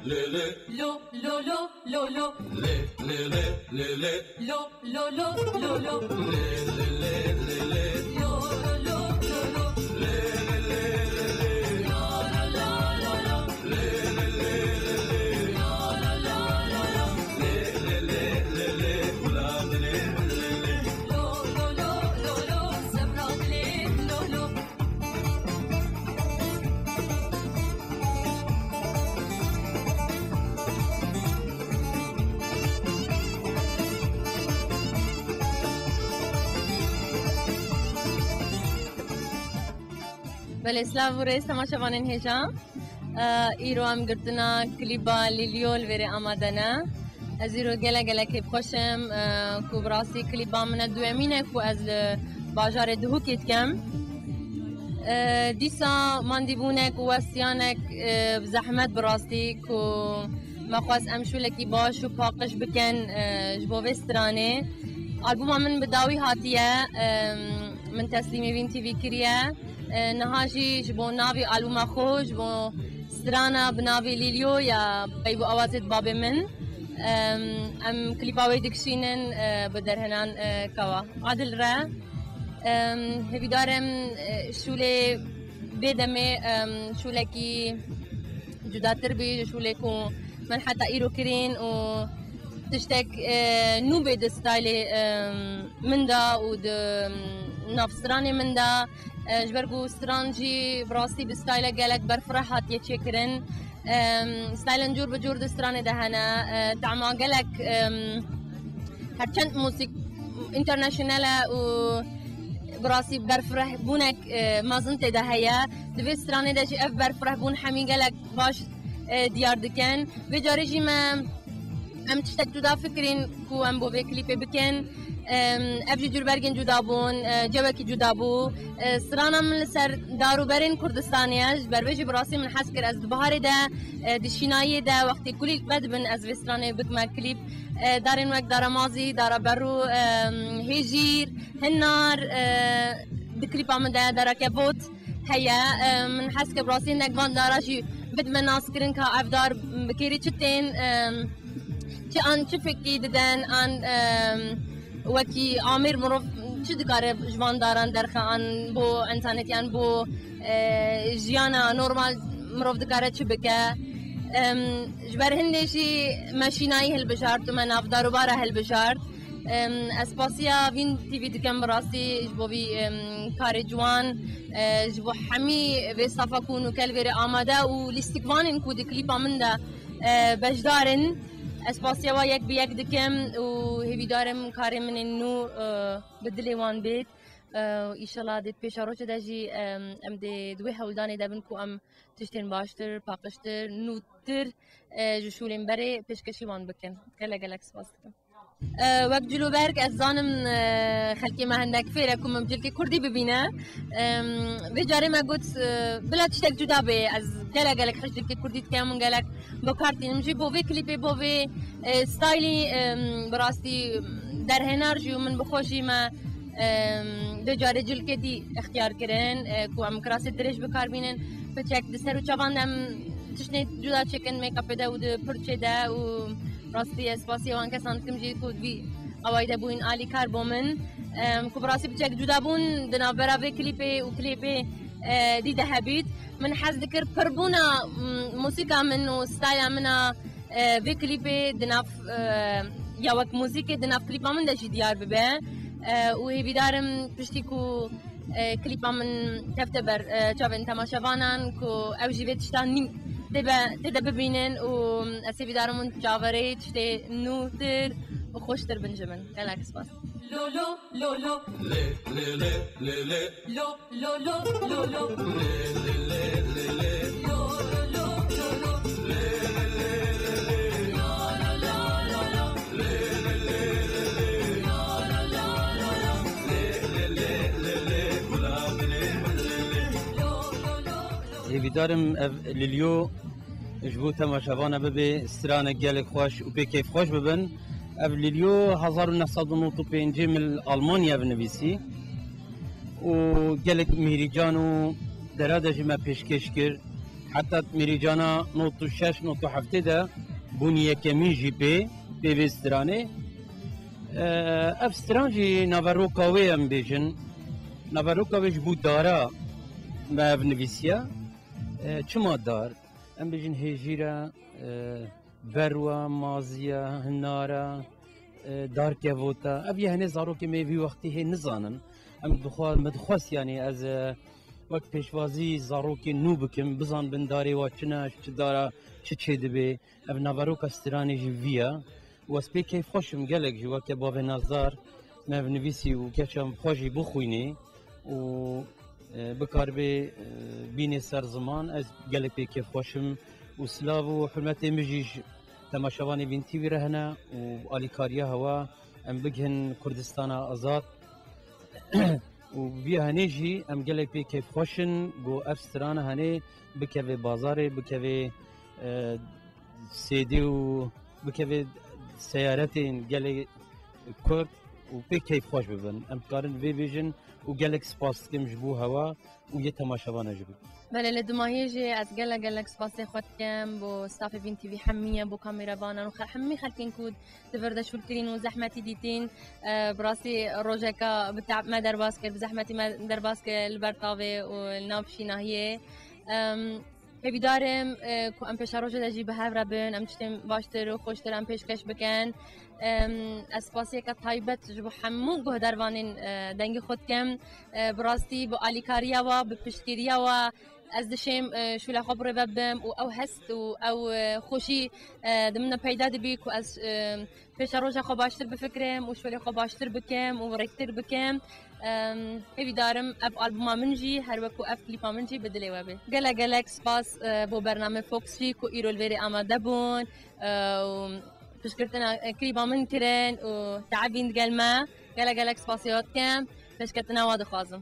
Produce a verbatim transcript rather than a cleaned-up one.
Lo, lo, lo, lo, lo. Lo, lo, lo, lo, lo. Lo, lo, lo, lo, lo. Lo, lo, lo, lo, lo. Belê, silav û rêz temaşevanên hêja. Îro em girtina klîba Lîlyo li vêrê amade ne. Ez îro gelek gelek kêfxweş im, e, ku bi rastî klîba min e duyemîn e ku ez li bajarê Duhokê dikem. E, dîsa mandîbûnek û westiyanek, e, bi zehmet bi rastî ku me xwest em şûlekî baş û paqij bikin, e, ji bo vê stranê. Albûma min bi dawî hatiye, e, min teslîmê Vîn T V kiriye. E, niha jî ji bo navê albûma xwe, ji bo strana bi navê Lîlyo ya pey û awazê di babê min. Em, em klîpa wê dikişînin, e, bi derhenan, e, kawa Adil re. Em, hêvîdar im, e, şûlê bê demê, em, şûlekî cudatir bî ji şûlê ku min heta îro kirîn û tiştek, e, nû bê di staylê, em, min de û di, em, nav stranê min de. E, ji ber ku stran jî bi rastî bi stayla gelek berfireh hatiye çêkirin. Em, staylan cûr bi cûr di stranê de hene. E, tema gelek, em, her çend mûsîk international e û bi rastî berfirehbûnek, e, mezin tê de heye. Di vê stranê de jî ev berfirehbûn hemî gelek baş, e, diyar dikin. Vê carê jî me Em tiştek cuda fikirîn ku em bo vê klîpê bikin. Em, ev jî cûrbergên cuda bûn, e, cewekî cuda bû. E, strana min li ser dar û berên Kurdistanê ye. Ji ber vê jî bi rastî min hez kir ez di biharê de, e, di şînayiyê de wextê kulîlk vedibin ez vê stranê bikime klîp. E, darên wek Dara Mazî, Dara Berû, em, Hêjîr, Hinnar, e, di klîpa min de Dara Kevot heye. E, min hez kir bi rastî hinek van dara jî bidime naskirin ka ev dar bi kêrî çi tên, em, çi an çi fikî diden, an, em, wekî amêr mirov çi dikare ji van daran derxe, an bo ensanetî, an bo, e, jiyana normal mirov dikare çi bike. Em, ji ber hindê jî me şînayî hilbijart û me nav dar û bara hilbijart. Em, ez spasiya Vîn T V dikim bi rastî ji bo vî, em, karê ciwan, e, ji bo hemî vê stafa ku nûke li vêrê amade û lîstikvanên ku di klîpa min de, e, beşdar in. Ez spasiya wa yek bi yek dikim û hêvîdar im karê min ên nû, e, bi dilê wan bêt. E, û îşallah dê di pêşerojê de jî, em, em dê di wê hewldanê de bin ku em tiştên baştir, paqijtir, nûtir, e, ji şûlên berê pêşkêşî wan bikin. Gelek gelek spas dikim. E, wek cilûberg ez zanim, e, xelkê me hindek fêr e ku min cilkê kurdî bibîne. Em, vê carê me got, e, bila tiştek cuda bê, ez gelek gelek hej cilkê kurdî dikem û gelek bi kar tînim jî. Bo vê klîpê, bo vê, e, staylî, em, bi rastî derhêner jî û min bi xwe jî me, em, vê carê cilkê dî extiyar kirin, e, ku em kirasê dirêj bi kar bînin. Piçek di ser û çavan de em tiştê cuda çêkin make-upê de û di pirçê de û rastî ez spasiya wan kesan dikim jî ku di vî awayî de bûyîn alîkar bo min. Em, ku bi rastî piçek cuda bûn di navbera vê klîpê û klîpê, e, dî de hebît. Min hez dikir pirbûna, m, mûsîka min û stayla min a, e, vê klîpê di nav, e, ya wek mûzîkê di nav klîpa min de jî diyar bibe. E, û hêvîdar im piştî ku e, klîpa min kefte ber, e, çavên temaşevanan ku ew jî vê tiştan nî tê be, tê de bibînin û ez hêvîdar im hûn çaverê tiştê nûtir û xweştir bin ji min. Gelek spas. Lo, lo, lo, lo. Lê, lê, lê, lê, lê. Lo, lo, lo, lo, lo. Lê, lê, lê, lê, lê. Lo, lo, lo, lo, lo. Lê, lê, lê, lê, lê. Lo, lo, lo, lo, lo. Hêvîdar im ev Lilyo ji bo temaşevana bibe stranek gelek xweş û pê kêfxweş bibin. Ev Lilyo hezar û neh sed û nod û pêncî min li Almanya binivîsî û gelek mîrîcan û dera de jî me pêşkêş kir. Heta Mîrîcana nod û şeş nod û heftê de bûn yekemîn jî pê, pê vê stranê. E, ev stran jî naveroka wê em bêjin. Naveroka wê ji bo dara me ev nivîsiya. E, çima dar? Em bêjin hêjîra, e, berwa, maziya, hinara, e, darkevota. Ev yê henê zarokê me vî wextî hê nizanin. Em dixwa-, me dixwest, yanî ez, e, wek pêşwazî zarokên nû bikim, bizanbin darê wa çi ne, çi dara, çi çêdibe. Ev naveroka stranê jî vî ye. Û ez pê keyfxweş im gelek jî weke bavê Nazdar me ev nivîsî û keça xwe jî bixwînî û, e, bikaribê, e, bînê ser ziman. Ez gelek pê kêfxweş im û silav û hurmetê min jî ji temaşevanê Vîn T V re hene û alîkariya hewa em bigihin Kurdistana Azad. Û vî henê jî em gelek pê kêfxweş in ku ev strana henê bikeve bazarê, bikeve, e, C D û bikeve seyaretên gelê Kurd û pê keyfxweş bibin. Em dikarin vê bêjin û gelek spas dikim ji bo hewa û yê temaşevana jî bikim. Belê, li dimahiyê jî ez gelek gelek spasê xwe dikim bo stafê Vîn T V hemiye, bo kamerabanan û xe-, hemî xelkên ku di vir de şûl kirîn û zehmetî dîtîn. E, bi rastî rojeka bi te'b me derbas kir, bi zehmetî me derbas kir li ber tavê û li nav şînahiyê. Em, hêvîdar im, e, ku em pêşerojê de jî bi hev re bin, em tiştên baştir û xweştir em pêşkeş bikin. Em, ez spasiyeke taybet ji bo hemû guhdarvanên, e, dengê xwe dikim. E, bi rastî bi alîkariya we, bi piştgiriya we, ez dişêm, e, şûla xwe bi rê ve bibim û ew hest û ew, e, xweşî, e, di min de peyda dibî ku ez, e, pêşeroja xwe baştir bifikirim û şûlê xwe baştir bikim û rêktir bikim. Em, hêvîdar im ev albuma min jî her wek ku ev klîpa min jî bi dilê we be. Gelek gelek spas, e, bo bername Fox jî ku îro li vêrê amade bûn, e, û piştgirtina, e, klîpa min kirin û te'bîn digel me. Gelek gelek spasê we dikim. Pêşketina we dixwazim.